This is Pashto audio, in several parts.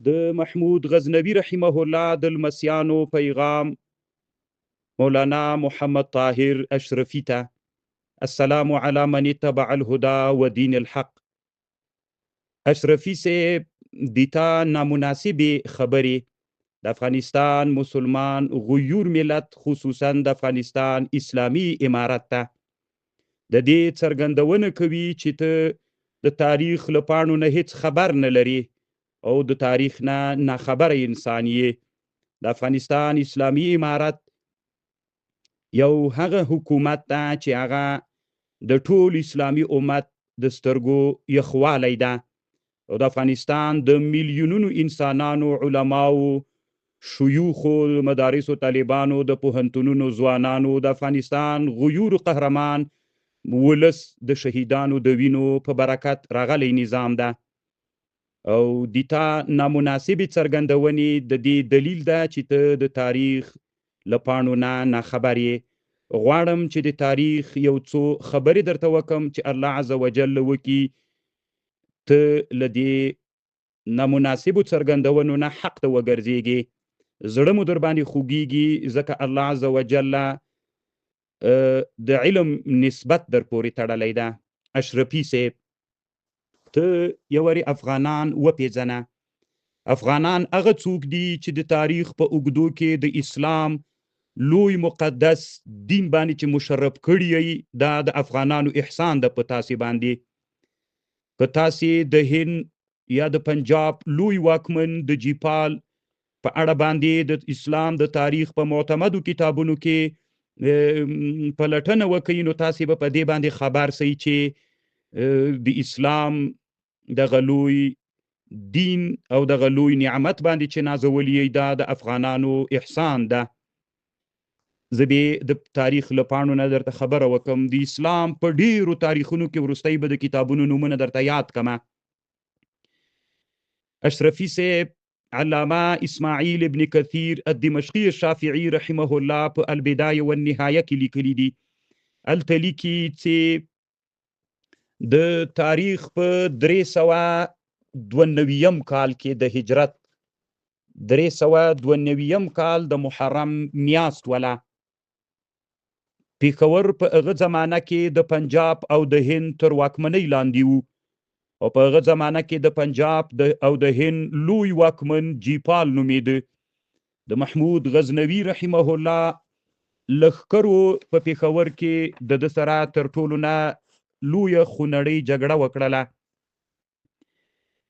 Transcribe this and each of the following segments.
د محمود غزنوي رحمه الله د لمسیانو پیغام مولانا محمد طاهر اشرفي ته: السلام علی من اتبع الهدى ودین الحق. اشرفي صاحب، د تا نامناسبې خبرې د افغانستان مسلمان غیور ملت، خصوصا د افغانستان اسلامي امارت ته د دې څرګندونه کوي چې ته د تاریخ له پاڼو نه هیڅ خبر نه لرې او د تاریخ نه ناخبره انسان یې. د افغانستان اسلامي امارت یو هغه حکومت ده چې هغه د ټول اسلامي امت د سترګو یخوالی ده او د افغانستان د میلیونونو انسانانو، علماو، شیوخو، مدارسو طالبانو، د پوهنتونونو ځوانانو، د افغانستان غیور قهرمان ولس د شهیدانو د وینو په برکت راغلی نظام ده. او د تا نامناسبې څرګندونې د دې دلیل ده چې ته د تاریخ له پاڼو نه ناخبر یې. غواړم چې د تاریخ یو څو خبرې درته وکم چې الله عز وجل وکي ته له دې نامناسبو څرګندونو نه حق ته وګرځېږې. زړه مو در باندې خوږیږي، ځکه الله عز وجل د علم نسبت در پورې تړلی ده. اشرفي صاحب، ته یو وارې افغانان وپېژنه. افغانان هغه څوک دي چې د تاریخ په اوږدو کې د اسلام لوی مقدس دین باندې چې مشرف کړی یئ، دا د افغانانو احسان ده په تاسې باندې. که تاسې د هند یا د پنجاب لوی واکمن د جیپال په اړه باندې د اسلام د تاریخ په معتمدو کتابونو کې پلټنه وکړئ، نو تاسې به په دې باندې خبر سئ چې د اسلام دغه لوی دین او دغه لوی نعمت باندې چې نازولی یئ، دا د افغانانو احسان ده. زه به د تاریخ له پاڼو نه درته خبره وکم. د اسلام په ډیرو تاریخونو کې، وروستۍ به د کتابونو نومونه درته یاد کمه. اشرفي صاحب، علامه اسماعیل ابن کثیر الدمشقي الشافعي رحمه الله په البدایه والنهایه کې لیکلي دي. هلته لیکي چې د تاریخ په 392 کال کې، د هجرت 392 کال د محرم میاشت ولا، پیښور په هغه زمانه کې د پنجاب او د هند تر واکمنۍ لاندې وو او په هغه زمانه کې د پنجاب او د هند لوی واکمن جیپال نومېده. د محمود غزنوي رحمه الله لښکرو په پیښور کې د ده سره تر ټولو نه لویه خونړۍ جګړه وکړله،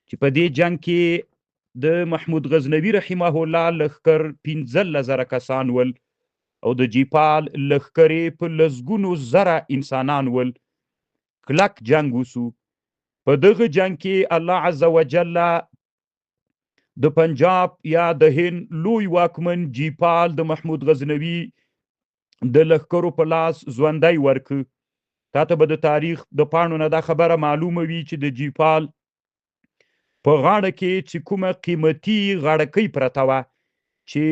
چې په دې جنګ کې د محمود غزنوي رحمه الله لښکر 15,000 کسان ول او د جیپال لښکرې په لسګونو زره انسانان ول. کلک جنګ وسو. په دغه جنګ کې الله عز وجل د پنجاب یا د هند لوی واکمن جیپال د محمود غزنوي د لښکرو په لاس ژوندی ورکړ. تا ته به د تاریخ د پاڼو نه دا خبره معلومه وي چې د جیپال په غاړه کې چې کومه قیمتي غاړکۍ پرته وه چې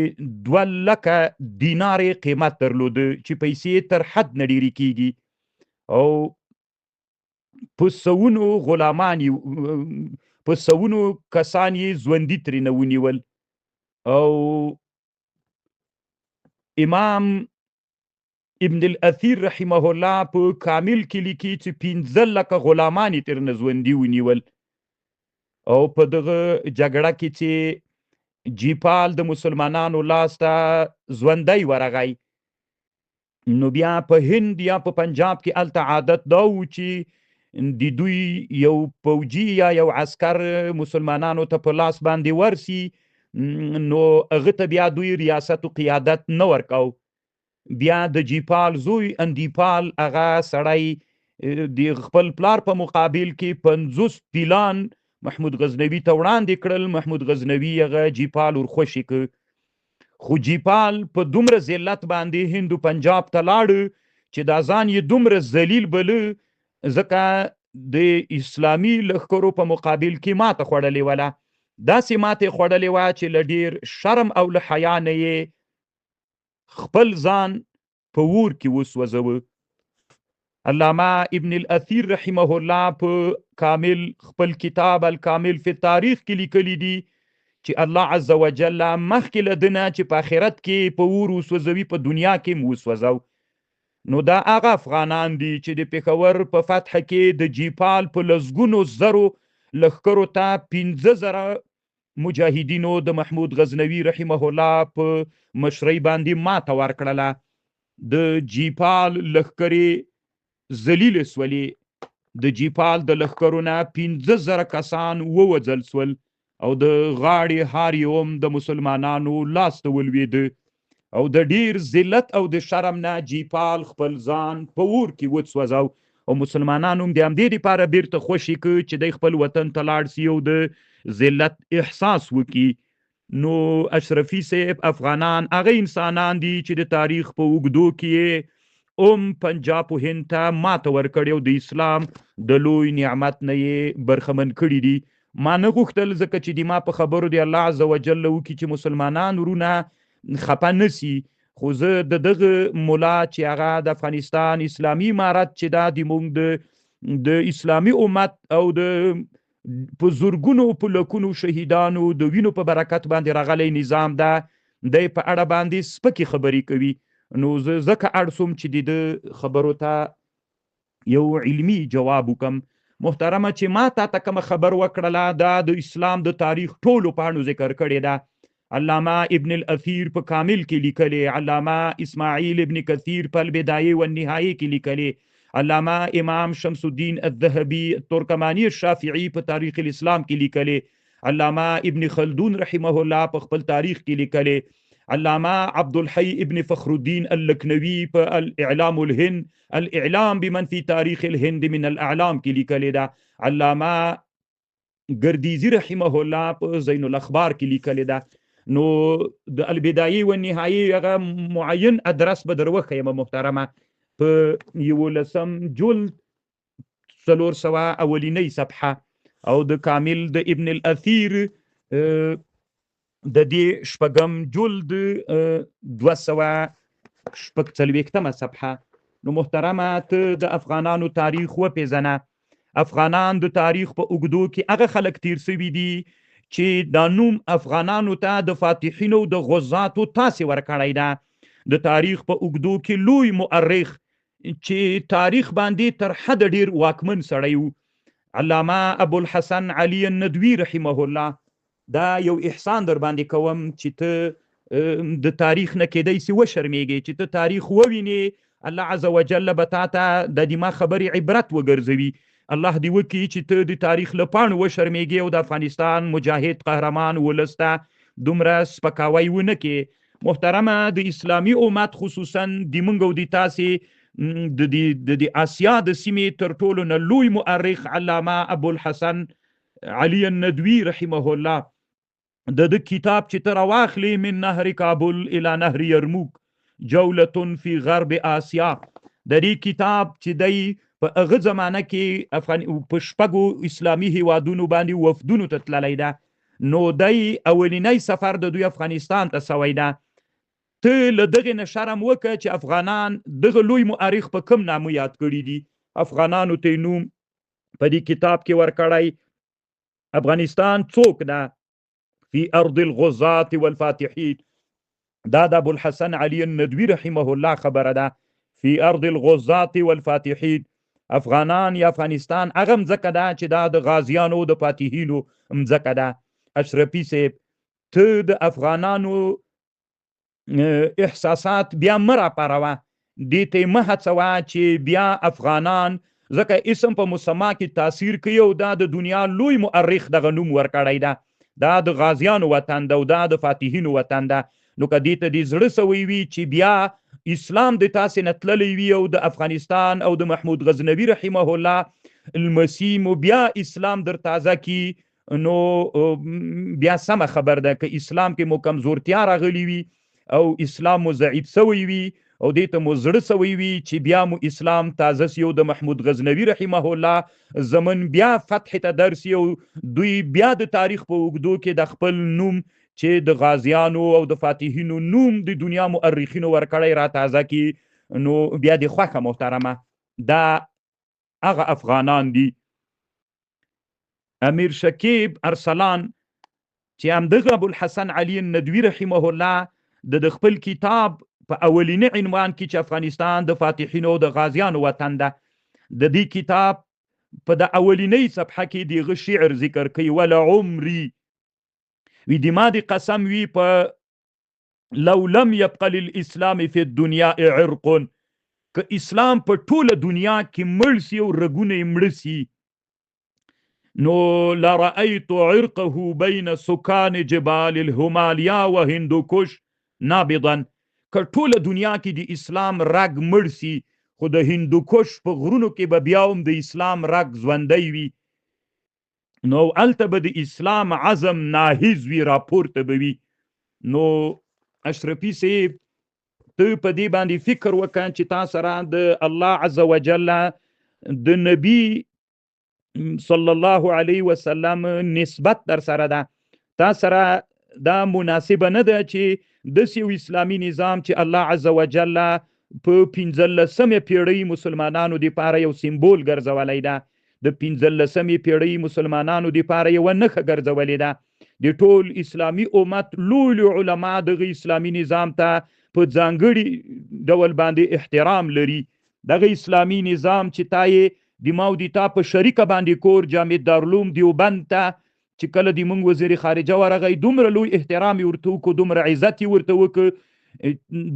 2 لکه دینار یې قیمت درلوده، چې پیسې تر حد نه ډېرې کیږي، او په سوونو غلامان یې، په سوونو کسان یې ژوندي ترېنه ونیول. او امام ابن الاثیر رحمه الله په کامل کې لیکي چې 5 لکه غلامان یې ترېنه ژوندي ونیول. او په دغه جګړه کې چې جیپال د مسلمانانو لاس ته ژوندی ورغی، نو بیا په هند یا په پنجاب کې هلته عادت دا و چې د دوی یو پوجي یا یو عسکر مسلمانانو ته په لاس باندې ورسي، نو هغه ته بیا دوی ریاست او قیادت نه ورکاو. بیا د جیپال زوی اندیپال هغه سړی د خپل پلار په مقابل کې 50 پیلان محمود غزنوي ته وړاندې کړل. محمود غزنوي هغه جیپال ورخوشي کړ، خو جیپال په دومره ذلت باندې هندو پنجاب ته لاړ چې دا ځان یې دومره ذلیل بله، ځکه د اسلامي لښکرو په مقابل کې ماته خوړلې وله. داسې ماته خوړلې وه چې له ډیر شرم او له حیا نه یې خپل ځان په اور کې وسوځوه. علامه ابن الاثیر رحمه الله په کامل خپل کتاب الکامل فی التاریخ کې لیکلی دي چې الله عز وجل مخکې له ده نه چې په آخرت کې په اور وسوځوي، په دنیا کې هم وسوځو. نو دا هغه افغانان دي چې د پېښور په فتح کې د جیپال په لسګونو زرو لښکرو ته 5000 مجاهدینو د محمود غزنوي رحمه الله په مشرۍ باندې ماته ورکړله. د جیپال لښکرې ذلیلې سولې، د جیپال د لښکرو نه 5000 کسان ووځل سول او د غاړې هار یې هم د مسلمانانو لاس ته ولوېده او د ډیر ذلت او د شرم نه جیپال خپل ځان په اور کې وسوځاو او مسلمانان هم د همدې دپاره بیرته خوشې که چې دی خپل وطن ته لاړ سي او د ذلت احساس وکړي. نو اشرفي صاحب، افغانان هغه انسانان دي چې د تاریخ په اوږدو کې یې هم پنجاب و هند ته ماته ورکړې او د اسلام د لوی نعمت نه یې برخمن کړي دي. ما نه غوښتل ځکه چې د ما په خبرو دی الله عز وجل وکړي چې مسلمانان ورونه خپه نه سي، خو زه د دغه ملا چې هغه د افغانستان اسلامي امارت چې دا د موږ د اسلامي امت او د په زرګونو په لکونو شهیدانو د وینو په برکت باندې راغلی نظام ده، دی په اړه باندې سپکې خبرې کوي. نو زه ځکه اړ سوم چې د ده خبرو ته یو علمي جواب وکم. محترمه، چې ما تا ته کومه خبر وکړله دا د اسلام د تاریخ ټولو پاڼو ذکر کړې ده. علامه ابن الاثیر په کامل کې لیکلې، علامه اسماعیل ابن کثیر په البدایه والنهایه کې لیکلې، علامه امام شمس الدین الذهبي ترکمانی الشافعي په تاریخ الاسلام کې لیکلې، علامه ابن خلدون رحمه الله په خپل تاریخ کې لیکلې، علامه عبدالحی ابن فخر الدین اللکنوي په الاعلام الهند الاعلام بمن فی تاریخ الهند من الاعلام کې لیکلې ده، علامه ګردیزي رحمه الله په زین الاخبار کې لیکلې ده. نو د البدایې و نهایې هغه معین ادرس به در وښیم محترمه، په 11 جلد 400 اولینۍ صفحه او د کامل د ابن الاثیر د دې شپږم جلد 246 صفحه. نو محترمه، ته د افغانانو تاریخ وپېژنه. افغانان د تاریخ په اوږدو کې هغه خلک تیر سوي دي چې دا نوم افغانانو ته د فاتحینو د غزاتو تاسې ورکړی ده. د تاریخ په اوږدو کې لوی مؤرخ چې تاریخ باندې تر حده ډیر واکمن سړی و، علامه ابوالحسن علي الندوي رحمه الله، دا یو احسان در باندې کوم چې ته د تاریخ نه کېدای سي وشرمېږې، چې ته تاریخ ووینې الله عز وجل به تا ته د دې ما خبرې عبرت وګرځوي. الله دې وکړي چې ته د تاریخ له پاڼو وشرمېږې او د افغانستان مجاهد قهرمان ولس ته دومره سپکاوی ونه کړې. محترمه، د اسلامي امت خصوصا د موږ او د تاسې د دې آسیا د سیمې تر ټولو نه لوی مؤرخ علامه ابوالحسن علي الندوي رحمه الله د ده کتاب چې ته راواخلې من نهر کابل الی نهر یرموک جولة فی غرب آسیا، د دې کتاب چې دی په هغه زمانه کې په شپږو اسلامي هیوادونو باندې وفدونو ته تللی ده، نو دی اولینی سفر د دوی افغانستان ته سوی ده. ته له دغې نه شرم وکړه چې افغانان دغه لوی مؤرخ په کوم نامه یاد کړي دي. افغانانو ته یې نوم په دې کتاب کې ورکړی. افغانستان څوک ده؟ فی ارض الغزات والفاتحین. دا د ابوالحسن علي الندوي رحمه الله خبره ده. فی ارض الغزات والفاتحین، افغانان یا افغانستان هغه مځکه ده چې دا د غازیانو د فاتحینو مځکه ده. اشرفي صاحب، ته د افغانانو احساسات بیا مه راپاروه، دې ته یې مه هڅوه چې بیا افغانان، ځکه اسم په مسما کې تاثیر کوي او دا د دنیا لوی مؤرخ دغه نوم ورکړی ده، دا د غازیانو وطن ده او دا د فاتحینو وطن ده. نو که دې ته دې زړه سوی وي چې بیا اسلام د تاسې نه تللی وي او د افغانستان او د محمود غزنوي رحمه الله لمسی مو بیا اسلام در تازه کی، نو بیا سمه خبر ده که اسلام کې مو کمزورتیا راغلی وي او اسلام مو ضعیف سوی وي او دې ته مو زړه سوی وي چې بیا مو اسلام تازه سي او د محمود غزنوي رحمه الله زمن بیا فتح ته درسي او دوی بیا د تاریخ په اوږدو کې د خپل نوم چې د غازیانو او د فاتحینو نوم د دنیا مؤرخینو ورکړی را تازه کی، نو بیا د خوښه محترمه دا هغه افغانان دي. امیر شکیب ارسلان چې همدغه ابوالحسن علي الندوي رحمه الله د خپل کتاب په اولیني عنوان کې چې افغانستان د فاتحینو او د غازیانو وطن ده، د دې کتاب په د اولینۍ صفحه کې د هغه شعر ذکر کوي، ولعمري وی د ما د قسم وی په لو لم يبق للاسلام في الدنيا عرق، که اسلام په ټوله دنیا کې مړ سي او رګونه یې مړه سي، نو لرأيت عرقه بين سکان جبال الهمالیا و هندوکش نابضا، که ټوله دنیا کې د اسلام رګ مړ سي خو د هندوکش په غرونو کې به بیا هم د اسلام رګ ژوندی وي، نو هلته به د اسلام عزم ناهیز وي، راپورته به وي. نو اشرفي صاحب ته په دې باندې فکر وکړه چې تا سره د الله عز وجل د نبی صلی الله علیه وسلم نسبت در سره ده، تا سره دا مناسبه نه ده چې داسې یو اسلامي نظام چې الله عز وجل په 15مې پیړۍ مسلمانانو دپاره یو سمبول ګرځولی ده، د 15مې پیړۍ مسلمانانو دپاره یوه نښه ګرځولې ده، د ټول اسلامي امت لوی لوی علما دغه اسلامي نظام ته په ځانګړي ډول باندې احترام لري، دغه اسلامي نظام چې تا یې د ما او د تا په شریکه باندې کور جامع دارالعلوم دیوبند ته چې کله د موږ وزیر خارجه ورغی دومره لوی احترام یې ورته وکړو، دومره عزت یې ورته وکړ،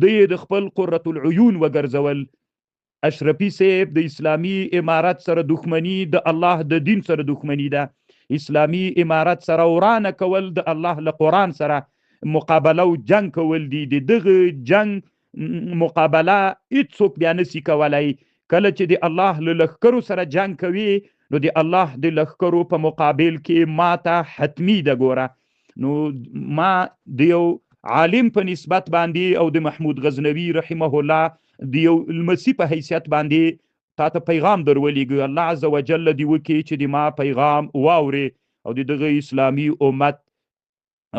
دی یې د خپل قرة العیون وګرځول. اشرفي صاحب د اسلامي امارت سره دښمني د الله د دین سره دښمني ده، اسلامي امارت سره ورانه کول د الله له قرآن سره مقابله او جنگ کول دي، د دغه جنگ مقابله هیڅوک بیا نسی کولای. کله چې د الله له لښکرو سره جنگ کوي نو د الله د لښکرو په مقابل کې ماته حتمي ده. ګوره نو ما د یو عالم په نسبت باندې او د محمود غزنوي رحمه الله د یو لمسي په حیثیت باندې تا ته پیغام درولېږي، الله عز وجل دې وکړي چې د ما پیغام واورې او د دغه اسلامي امت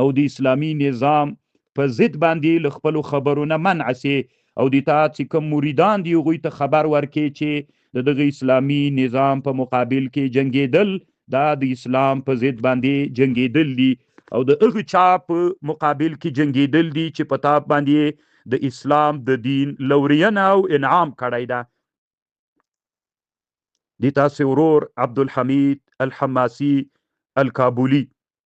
او د اسلامي نظام په ضد باندې له خپلو خبرو نه منع سي او د تا چې کوم مریدان دي هغوی ته خبر ورکړي چې د دغه اسلامي نظام په مقابل کې جنګېدل دا د اسلام په ضد باندې جنګېدل دي او د هغه چا په مقابل کې جنګېدل دي چې په تا باندې د اسلام د دین لورینه او انعام کړی ده. د تاسې ورور عبدالحمید الحماسي الکابولي.